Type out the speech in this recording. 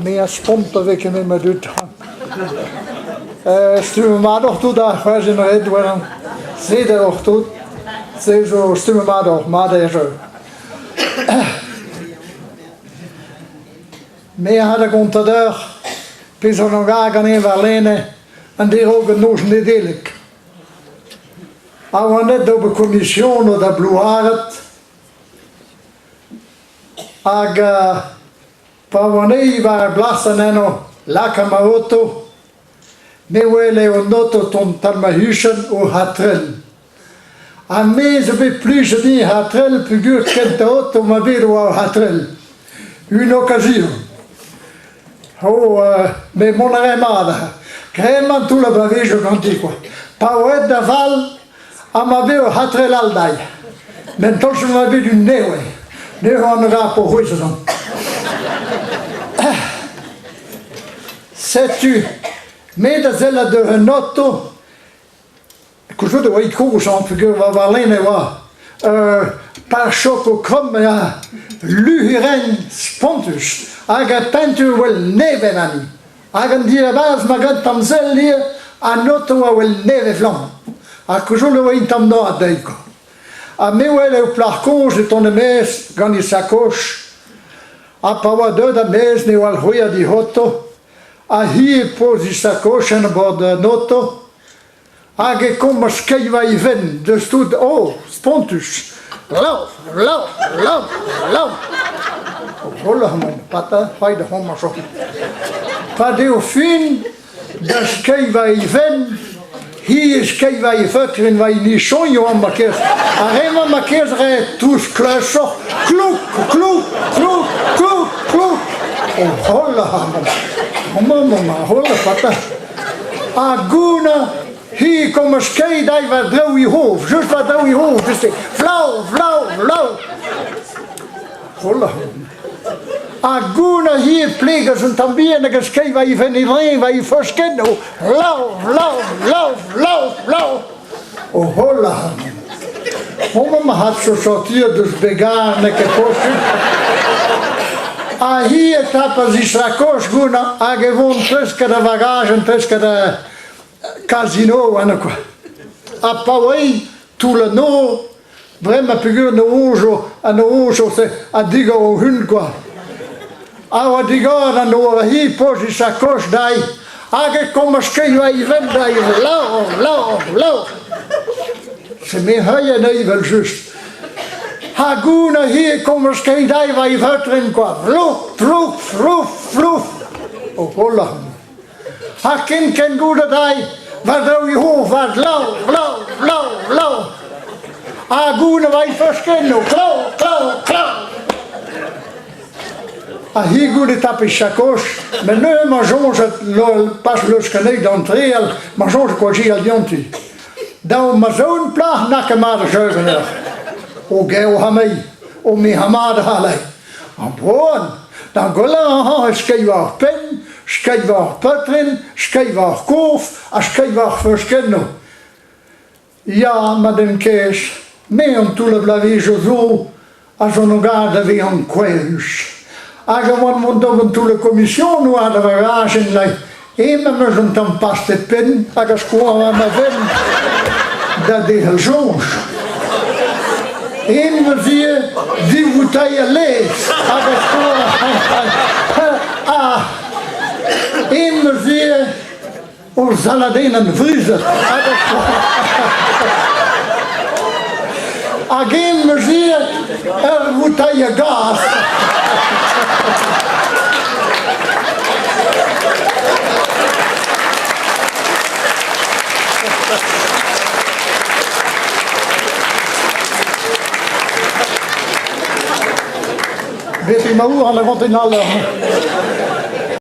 Me a spont a vez kement ma dud. Stummet mat oc'h tout ar c'hoarzhin ret war seder oc'h tout. Se zo stummet mat oc'h, mat eo jeu. Me a ra da gontañ deoc'h pezh on an ganin warlene an deraok an noz Nedeleg. A oan aet d'ober komisionoù da Blouared hag pa oan aet war ar blasenn eno lakaat ma oto, me wele an oto tont 'tal ma c'hichen o c'hatrell. Ha me zo bet plijet din c'hatrell peogwir kentañ oto 'ma bet oa o c'hatrell. Un okazion. Oh, met mont a rae mat aze. Graet 'ma an toull a bloavezhioù ganti kwa. Pa oa aet da val ha ma bet ur c'hatrell all dezhi. Met taol ma bet un nevez. Neuze an ra po c'hwezhet on. Setu, me da sellet deus un oto Koulskoude e oa aet kozh hañ peogwir warlene e oa par-chok o kromm ya luc'herenn spontus hag ar pentur 'wel nevez warni. Hag an diabarzh ma graet tamm sell ivez an oto a wel nevez-flamm. Ha koulskoude e oa un tamm noazh dezhi kwa. Ha me 'wel ur plac'h kozh e tont e-maez gant he sakoch ha pa oa deuet er-maez ne oa c'hwezhet he oto ha hi e poz he sakochenn a-bord an oto Hag e komz skeiñ war e fenn deus tout oh spontus lav lav lav lav Holl ac'hanomp pata c'hoari da c'homañ Pa deo fin da skeiñ war e fenn hi e skeiñ war he feutren war he nichoñioù amañ ma kerz ar re-mañ ma kerz re tous kleuchoc'h klouk klouk klouk klouk klouk Oh holl ac'hanomp Amañ mañ holl pata Ha gouna, hi komz keit ai war draoù he c'hof, just war draoù he c'hof, just flav, flav, flav. Hola. Ha gouna hi e plegas un tamm bihan hag a skeiñ war he fenn he dreñv, war he foskennoù, lav, lav, lav, lav, lav. O hola. Homañ ma c'hadso sortiet deus Begar n'eo ket posupl. Ha hi e tapas he sakoch gouna hag e vont treuzket a vagajenn, treuzket a casino oa kwa. Ha pa oa toull an nor, bremañ peogwir an an nor-se a digor o-hun kwa. A oa digoret an nor ha hi poz he sakoch dezhi hag e komz ket war he fenn dezhi, lav, lav, lav. Se me heuilh anezhi evel-just. Ha goût a hi e komz ket dezhi war he feutren kwa, flouf, flouf, flouf, flouf. O hola. Ha ken ken goude dezhi, war draoù he c'hof, war glav, glav, glav, glav. Ha goût a va he feuskennoù, klav, klav, klav. Ha hi goude tap e sakoch, met neuze ma soñjet pas leuskel anezhi d'antreal, ma soñj koazial dionti. Daou ma zon plac'h n'a ket mat a jeu ganeoc'h. O geo ha mei, o me ha mat a c'hallai. An poan, d'ar gwellañ amañ e skeiñ war ar penn, skeiñ war ar peutrin, skeiñ war ar kof ha skeiñ war ar feuskennoù. Ya, ma den kaezh, me an toull a bloavezhioù zo a zo gad da vezañ kouezhus. Hag a oan mont d'ober un toull komision oa da vagajenn lei. Emañ 'm eus un tamm pastet penn hag a skoañ ma fenn da derc'hel soñj. Eñ 'm eus ivez div voutailh a laezh hag a skoañ Eñ 'm eus ivez Ur saladenn vrizhet hag eñ 'meus ivez ur voutailh a gaz. Betek ma our an avantenn all.